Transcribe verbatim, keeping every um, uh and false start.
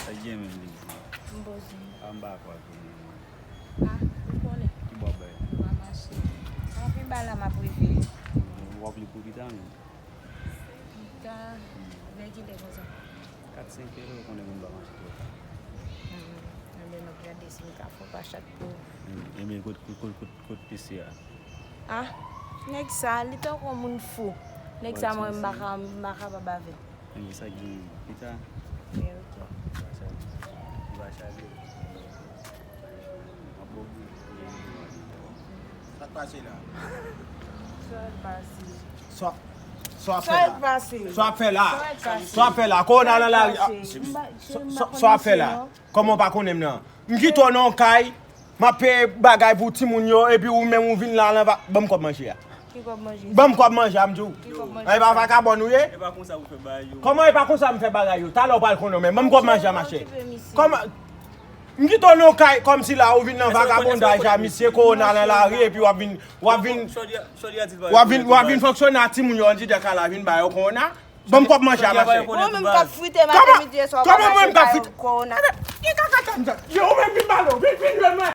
Sa k gen menm, Lili? M poze. A, m pa kwè pou mwen. Ah, m konnen. Ki bò bay? M pa mache. Anpil bagay la m ap reveye. W ap li pou pita menm. Pita, lè ki lè konsa? Kat senk ere, ou konnen moun pa mache twò ta. Hmm, Ebyen, m ap gade si m ka fè pa chak pou. Ebyen, kot, kot, kot, kot, kot P C a? Ah, nèg sa, li tankou yon moun fou. Nèg sa, mwen, m pa ka, m pa kapab avè l. Ebyen, sa k gen pita? Ebyen, ok. Li va chale. Li va chale. M ap bo bri. Sa k pase la? Sa l pase. Sa sa w ap fè Sa l la? pase. Sa w ap fè la? Sa l pase. Sa w ap fè la? Kòwona nan lari. Sa l pase. M pa- Sa m sa- pa sa w ap fè la? konn misye, non. Kòman w pa konnen m nan? M kite w nan yon kay, m ap peye bagay pou timoun yo, epi ou menm ou vin la nan va. Ban m kòb manje a. Ki kòb manje? Ban m kòb manje a, m di w. Ki kòb manje? Ay, pa vakabòn ou ye? E pa konsa ou fè bagay yo. Kòman e pa konsa m fè bagay yo? Talè w pral konnen w menm. Ban m kòb manje a, mache. Kòman? M kite w nan yon kay kòmsi la ou vin nan vakabondaj a misye, kòwona nan lari, epi w ap vin, w ap vin, w ap vin, w ap vin fonksyone a timoun yo anndan kay la vin ba yo kòwona. Ban m kòb manje a, mache. Ou menm k ap frite maten midi e swa, ou pa mache ba yo kòwona. Ki kaka sa m sa? Yo, ou menm vin ba yo, vin, vin jwenn mwen.